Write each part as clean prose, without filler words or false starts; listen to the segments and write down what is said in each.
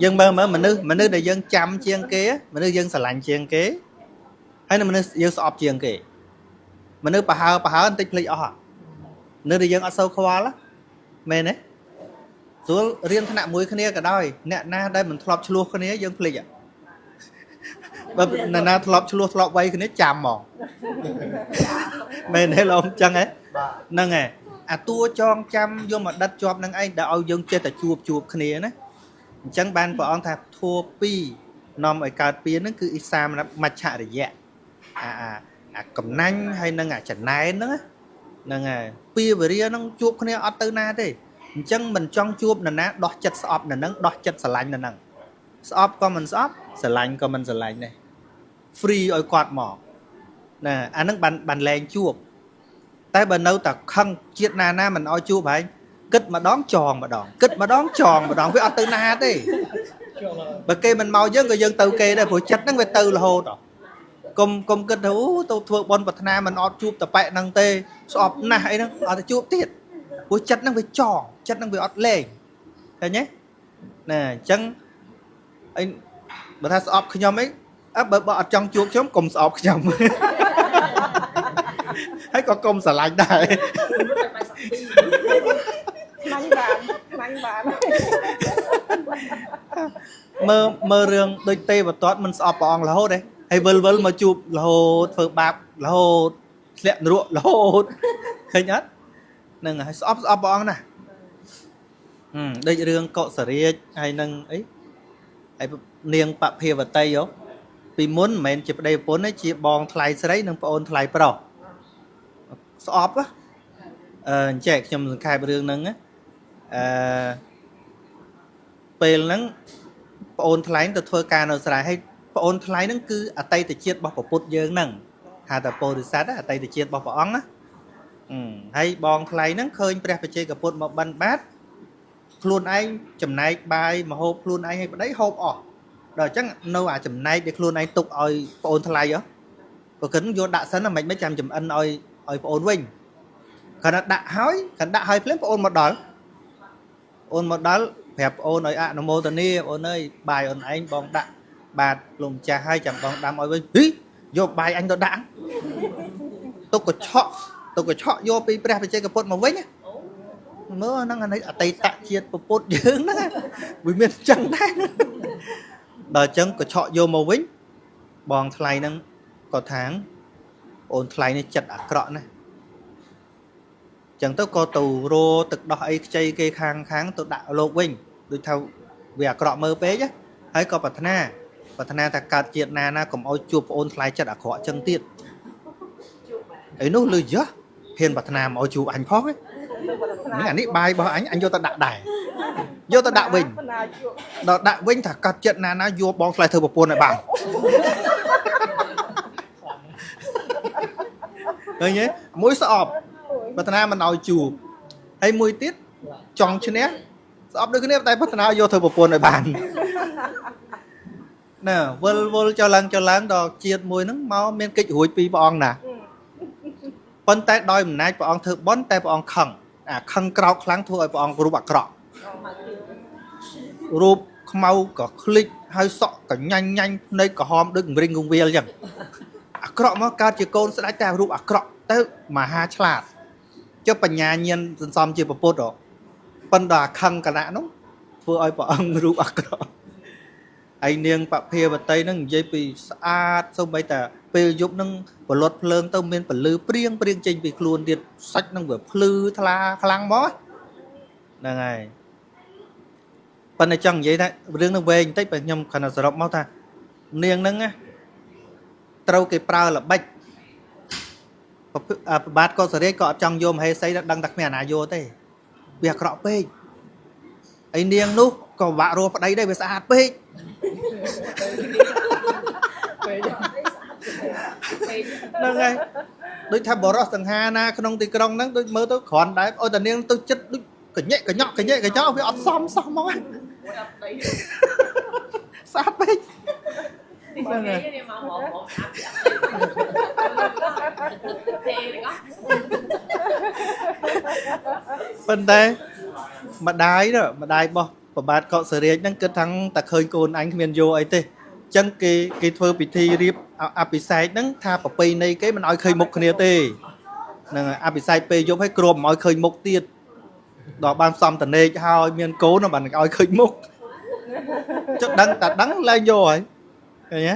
យើងមើលមើលមនុស្សមនុស្សដែលយើងចាំជាងគេមនុស្សយើងស្រឡាញ់ជាងគេហើយនឹងមនុស្សយើងស្អប់ជាងគេមនុស្សប្រហើប្រហើបន្តិចភ្លេចអស់មនុស្សដែលយើងអត់សូវខ្វល់មែនទេស្រួលរៀនថ្នាក់មួយគ្នាក៏ដោយអ្នកណាដែលមិនធ្លាប់ឆ្លោះគ្នាយើងភ្លេចបើអ្នកណាធ្លាប់ឆ្លោះធ្លាប់វៃគ្នាចាំហ្មងមែនទេលោកចឹងហ៎ហ្នឹងហើយអាតួចងចាំយកមកដិតជាប់នឹងឯងដែលឲ្យយើងចេះតែជួបជួបគ្នាណាអញ្ចឹងបានព្រះអង្គថាធัวពីរនាំឲ្យកើតពៀនហ្នឹងគឺអ៊ីសាមមច្ឆរិយៈអាអាអាកំណាញ់ហើយនឹងអាចំណែនហ្នឹងហ្នឹងហើយពីវរិយហ្នឹងជួបគ្នាអត់ទៅណាទេអញ្ចឹងមិនចង់ជួបនរណាដោះចិត្តស្អប់នៅនឹងដោះចិត្តស្រឡាញ់នៅនឹងស្អប់ក៏មិនស្អប់ស្រឡាញ់ក៏មិនស្រឡាញ់ដែរ free ឲ្យគាត់មកណាអាហ្នឹងបានបានលែងជួបតែបើនៅតែខឹងជាតិណាណាមិនឲ្យជួបហើយគិតម្ដងចងម្ដងគិតម្ដងចងម្ដងវាអត់ទៅណាទេបើគេមិនមកយើងក៏យើងទៅគេដែរព្រោះចិត្តហ្នឹងវាទៅរហូតកុំកុំគិតថាអូទៅធ្វើបុណ្យប្រាថ្នាមិនអត់ជួបតប៉ែហ្នឹងទេស្អប់ណាស់អីហ្នឹងអត់ទៅជួបទៀតព្រោះចិត្តហ្នឹងវាចងចិត្តហ្នឹងវាអត់លែងឃើញទេណាអញ្ចឹងអីបើថាស្អប់ខ្ញុំអីអើបើបើអត់ចង់ជួបខ្ញុំកុំស្អប់ខ្ញុំហើយក៏កុំស្រឡាញ់ដែរ ខ្លាញ់បានខ្លាញ់បាន មើលមើលរឿងដូចទេវទត្តមិនស្អប់ព្រះអង្គរហូតទេហើយវិលវិលមកជួបរហូតធ្វើបាបរហូតធ្លាក់នរករហូតឃើញអត់ហ្នឹងហើយស្អប់ស្អប់ព្រះអង្គណាស់ដូចរឿងកុសរាជហើយនឹងអីហើយនាងបភាវតីហ៎ពីមុនមិនមែនជាប្តីប្រពន្ធទេជាបងថ្លៃស្រីនិងប្អូនថ្លៃប្រុសស្អប់ហ៎អឺអញ្ចេះខ្ញុំសង្ខេបរឿងហ្នឹងណាអឺពេលហ្នឹងប្អូនថ្លៃទៅធ្វើការនៅស្រែហើយប្អូនថ្លៃហ្នឹងគឺអតីតជាតិរបស់ពុទ្ធយើងហ្នឹងហៅថាពោធិសត្វអតីតជាតិរបស់ព្រះអង្គណាហើយបងថ្លៃហ្នឹងឃើញព្រះបច្ចេកពុទ្ធមកបិណ្ឌបាតខ្លួនឯងចំណែកបាយមហូបខ្លួនឯងឲ្យប្តីហូបអស់ដល់អញ្ចឹងនៅអាចំណែកដែលខ្លួនឯងទុកឲ្យប្អូនថ្លៃហ៎បើគិនយកដាក់សិនមិនមិនចាំចំអិនឲ្យឲ្យប្អូនវិញគ្រាន់តែដាក់ហើយគ្រាន់ដាក់ហើយភ្លាមប្អូនមកដល់ប្អូនមកដល់ប្រាប់ប្អូនឲ្យអនុមោទនាអូនអើយបាយអូនឯងបងដាក់បាតលោកម្ចាស់ហើយចាំបងដាំឲ្យវិញហីយកបាយអញទៅដាក់ទុកកញ្ឆក់ទុកកញ្ឆក់យកពីព្រះបច្ចេកពុទ្ធមកវិញមើលហ្នឹងអានេះអតីតជាតិពុទ្ធយើងហ្នឹងវាមានចឹងដែរដល់អញ្ចឹងកញ្ឆក់យកមកវិញបងថ្លៃហ្នឹងក៏ថាងអូនថ្លៃនេះចិត្តអាក្រក់ណាស់ចឹងទៅក៏ទៅរទឹកដោះអីខ្ចីគេខាងខាងទៅដាក់លោកវិញដូចថាវាអាក្រក់មើលពេកហើយក៏ប្រាថ្នាប្រាថ្នាថាកើតជាតិណាណាកុំឲ្យជួបប្អូនថ្លៃចិត្តអាក្រក់ចឹងទៀតអីនោះលឺយ៉ាហ៊ានប្រាថ្នាមកឲ្យជួបអញផងនេះអានេះបាយរបស់អញអញយកទៅដាក់ដែរយកទៅដាក់វិញដល់ដាក់វិញថាកាត់ចិត្តណាណាយកបងថ្លៃធ្វើប្រពន្ធឲ្យបានឃើញទេមួយស្អប់ប្រាថ្នាមិនឲ្យជួបហើយមួយទៀតចង់ឈ្នះស្អប់ដូចគ្នាតែប្រាថ្នាយកធ្វើប្រពន្ធឲ្យបានណាវិលវិលចុះឡើងចុះឡើងដល់ជាតិមួយហ្នឹងមកមានកិច្ចរួចពីព្រះអង្គណាប៉ុន្តែដោយអំណាចព្រះអង្គធ្វើបុណ្យតែព្រះអង្គខឹងអាខឹងក្រោកខ្លាំងធ្វើឲ្យព្រះអង្គរូបអាក្រក់រូបខ្មៅក៏คลิกហើយសក់ក៏ញ៉ាញ់ញ៉ាញ់ភ្នែកក្រហមដូចងរិងងវាលអញ្ចឹងអាក្រក់មកកើតជាកូនស្ដេចតែរូបអាក្រក់ទៅមហាឆ្លាតចុះបញ្ញាញាណសន្សំជាពុទ្ធប៉ុន្តែអាខឹងកណៈនោះធ្វើឲ្យព្រះអង្គរូបអាក្រក់ហើយនាងបភាវតីនឹងនិយាយពីស្អាតសូម្បីតែពេលយប់នឹងបលត់ភ្លើងទៅមានពលឺព្រៀងព្រៀងចេញពីខ្លួនទៀតសាច់នឹងវាភ្លឺថ្លាខ្លាំងមកហ្នឹងហើយប៉ុន្តែចង់និយាយថារឿងនឹងវែងបន្តិចបើខ្ញុំគ្រាន់តែសរុបមកថានាងហ្នឹងណាត្រូវគេប្រើល្បិចប្របាទកុសរាជក៏អត់ចង់យកមហេសីដឹងតែគ្មានអាណាយកទេវាអាក្រក់ពេកហើយនាងនោះក៏វាក់រស់ប្តីដែរវាស្អាតពេកហ្នឹងហើយដូចថាបរោះសង្ហាណាក្នុងទីក្រុងហ្នឹងដូចមើលទៅគ្រាន់ដែរអូតែនាងទៅចិត្តដូចកញែកកញក់កញែកកញក់វាអត់សមសោះមកស្អាតពេក ហ្នឹងហើយមកមកមកទេទាំងអស់ ប៉ុន្តែម្ដាយនោះម្ដាយរបស់ ប្របាទកុសរាជហ្នឹងគិតថាតែឃើញកូនអញគ្មានយកអីទេអញ្ចឹងគេគេធ្វើពិធីរៀបអភិសេកហ្នឹងថាប្រពៃណីគេមិនឲ្យឃើញមុខគ្នាទេហ្នឹងហើយអភិសេកពេលយប់ឲ្យគ្របមិនឲ្យឃើញមុខទៀតដល់បានសំតនេកហើយមានកូនបានឲ្យឃើញមុខចុះដឹងតែដឹងលែងយកហើយឃើញទេ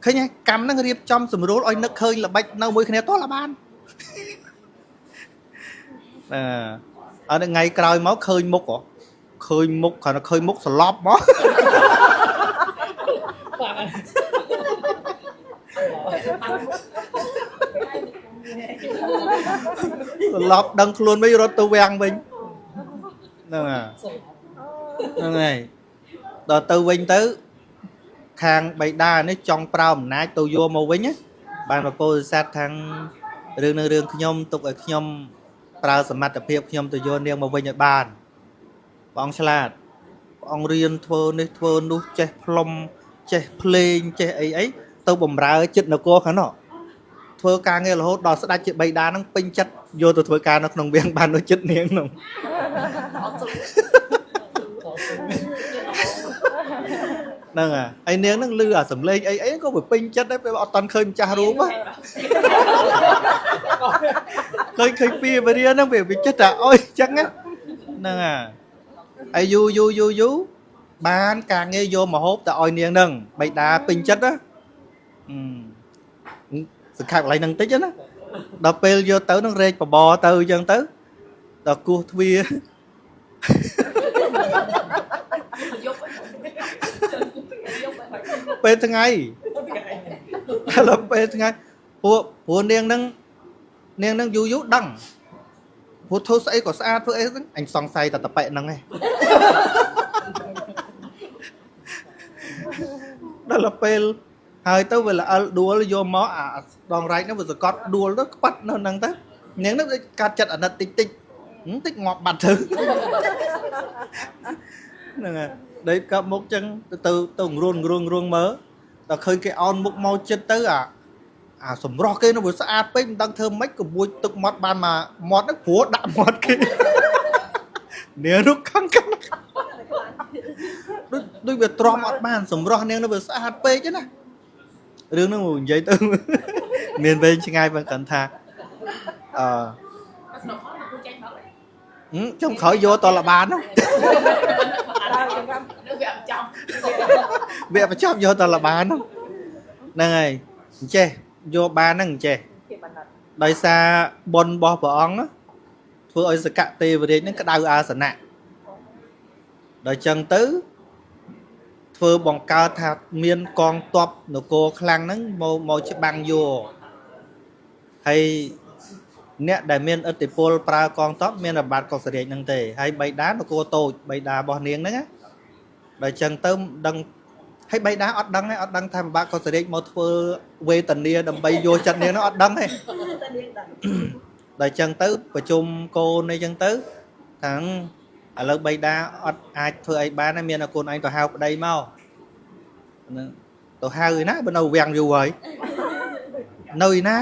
ឃើញទេកម្មហ្នឹងរៀបចំសម្រួលឲ្យនឹកឃើញល្បិចនៅមួយគ្នាតោះលបាន អឺអត់ថ្ងៃក្រោយមកឃើញមុខហ៎ឃើញមុខគ្រាន់តែឃើញមុខស្លប់មក ស្លប់ដឹងខ្លួនវិញរត់ទៅវាំងវិញហ្នឹងហើយហ្នឹងហើយដល់ទៅវិញទៅខាងបៃតានេះចង់ប្រើអំណាចទៅយកមកវិញណាបានប្រពោធិសត្វខាងរឿងនឹងរឿងខ្ញុំទុកឲ្យខ្ញុំប្រើសមត្ថភាពខ្ញុំទៅយកនាងមកវិញឲ្យបានព្រះអង្គឆ្លាតព្រះអង្គរៀនធ្វើនេះធ្វើនោះចេះផ្លុំចេះភ្លេងចេះអីអីទៅបំរើចិត្តនគរខាងនោះ ធ្វើការងាររហូតដល់ស្ដេចជាបៃតាហ្នឹងពេញចិត្តយកទៅធ្វើការនៅក្នុងវាំងបានដូចចិត្តនាងនោះ អត់ស៊ូ ហ្នឹងហើយហើយនាងហ្នឹងលឺអាសំឡេងអីអីក៏វាពេញចិត្តដែរពេលអត់តាន់ឃើញម្ចាស់រូបហ៎ឃើញឃើញពីវរាហ្នឹងវាវាចិត្តតែអុយអញ្ចឹងណាហ្នឹងហើយហើយយូរយូរយូរយូរបានការងារយកមកហូបទៅឲ្យនាងហ្នឹងបៃតាពេញចិត្តណាអឺសង្ខេបកន្លែងហ្នឹងតិចណាដល់ពេលយកទៅហ្នឹងរែកបបរទៅអញ្ចឹងទៅដល់គោះទ្វារ យប់យប់ ពេលថ្ងៃឥឡូវពេលថ្ងៃពួកព្រោះនាងហ្នឹងនាងហ្នឹងយូរយូរដឹងព្រោះធ្វើស្អីក៏ស្អាតធ្វើអីហ្នឹងអញសង្ស័យតែតប៉ែហ្នឹងឯងដល់ពេលហើយទៅវាល្អិលដួលយកមកអាដងរែកហ្នឹងវាសកត់ដួលទៅក្បាត់នៅហ្នឹងទៅនាងហ្នឹងដូចកាត់ចិត្តអាណិតតិចតិចហឹមតិចងាប់បាត់ទៅហ្នឹងហើយដេកកាប់មុខចឹងទៅទៅងរួនងរួងងរួងមើលដល់ឃើញគេអោនមុខមកចិត្តទៅអាអាសម្រស់គេនោះវាស្អាតពេកមិនដឹងធ្វើម៉េចក៏មួយទឹកមាត់បានមកមាត់ហ្នឹងព្រោះដាក់មាត់គេនាងនោះខឹងខឹងដូចដូចវាទ្រាំអត់បានសម្រស់នាងនោះវាស្អាតពេកណារឿងហ្នឹងនិយាយទៅ មានវែងឆ្ងាយប៉ុន្តែគាត់ថាអឺ ស្នុកអត់គូចេញមក ហឹមចុងក្រោយយកតលបាននោះ ដើរចង្កាំ នៅវាអត់ចំ វាបញ្ចប់យកតលបាននោះហ្នឹងហើយអញ្ចេះយកបានហ្នឹងអញ្ចេះ ភាពអាណិត ដោយសារបុណ្យរបស់ព្រះអង្គណាធ្វើឲ្យសកទេវរាជហ្នឹងក្តៅអាសនៈដល់ចឹងទៅធ្វើបង្កើតថាមានកងទ័ពនគរខ្លាំងហ្នឹងមកមកច្បាំងយកហើយអ្នកដែលមានឥទ្ធិពលប្រើកងទ័ពមានអាបាតកុសរាជហ្នឹងទេហើយបៃតានគរតូចបៃតារបស់នាងហ្នឹងណាដល់ចឹងទៅដឹងហើយបៃតាអត់ដឹងទេអត់ដឹងថាបាតកុសរាជមកធ្វើវេទនាដើម្បីយកចិត្តនាងហ្នឹងអត់ដឹងទេ តែនាងដឹង ដល់ចឹងទៅប្រជុំកូនអីចឹងទៅខាងឥឡូវបៃតាអត់អាចធ្វើអីបានទេមានតែកូនឯងទៅហៅប្តីមកហ្នឹងទៅហៅឯណាបើនៅវាំងយូរហើយនៅឯណា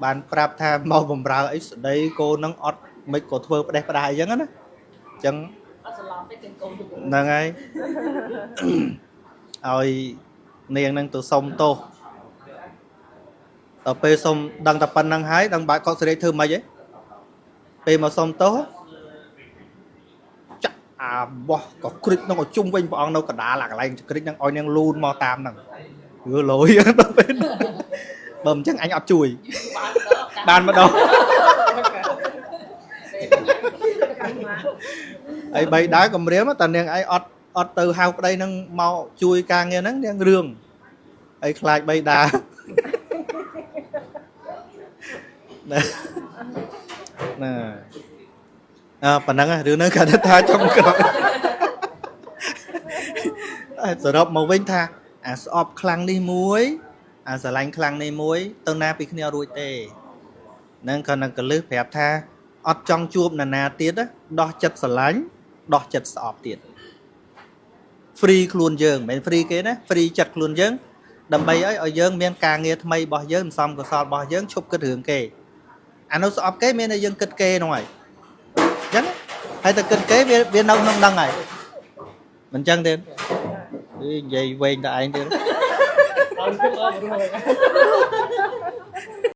បានប្រាប់ថាមកបំរើអីស្ដីកូនហ្នឹងអត់មិនក៏ធ្វើផ្ដេសផ្ដាសអីចឹងណាអញ្ចឹង អត់ច្រឡំទេទាំងកូន ហ្នឹងហើយ ឲ្យនាងហ្នឹងទៅសុំទោសដល់ពេលសុំដឹងតែប៉ុណ្្នឹងហើយដឹងបាក់កុសរាជធ្វើម៉េចហ៎ពេលមកសុំទោសចាក់អាបោះក៏ក្រិចហ្នឹងឲ្យជុំវិញព្រះអង្គនៅកណ្ដាលអាកន្លែងក្រិចហ្នឹងឲ្យនាងលូនមកតាមហ្នឹងគឺលយដល់ពេលហ្នឹងបើមិនចឹងអញអត់ជួយ បាន បានម្ដង ហើយបីដើរគម្រាមតែនាងឯងអត់អត់ទៅហៅប្តីនឹងមកជួយការងារហ្នឹងនាងរឿងហើយខ្លាចបីដាណាណាអើប៉ុណ្ណឹងហ៎រឿងហ្នឹងគាត់ថាចុងក្រោយអើសរុបមកវិញថាអាស្អប់ខ្លាំងនេះមួយអាស្រឡាញ់ខ្លាំងនេះមួយទៅណាពីគ្នារួចទេហ្នឹងគាត់នឹងកលឹះប្រាប់ថាអត់ចង់ជួបនរណាទៀតណាដោះចិត្តស្រឡាញ់ដោះចិត្តស្អប់ទៀត free ខ្លួនយើងមិនមែន free គេណា free ចិត្តខ្លួនយើងដើម្បីឲ្យឲ្យយើងមានការងារថ្មីរបស់យើងសំកុសលរបស់យើងឈប់គិតរឿងគេអានោះស្អប់គេមានតែយើងគិតគេហ្នឹងហើយអញ្ចឹងហើយតែគិតគេវាវានៅក្នុងហ្នឹងហើយ មិនចឹងទេនិយាយវែងតែឯងទៀត អត់ខ្ញុំអត់រួច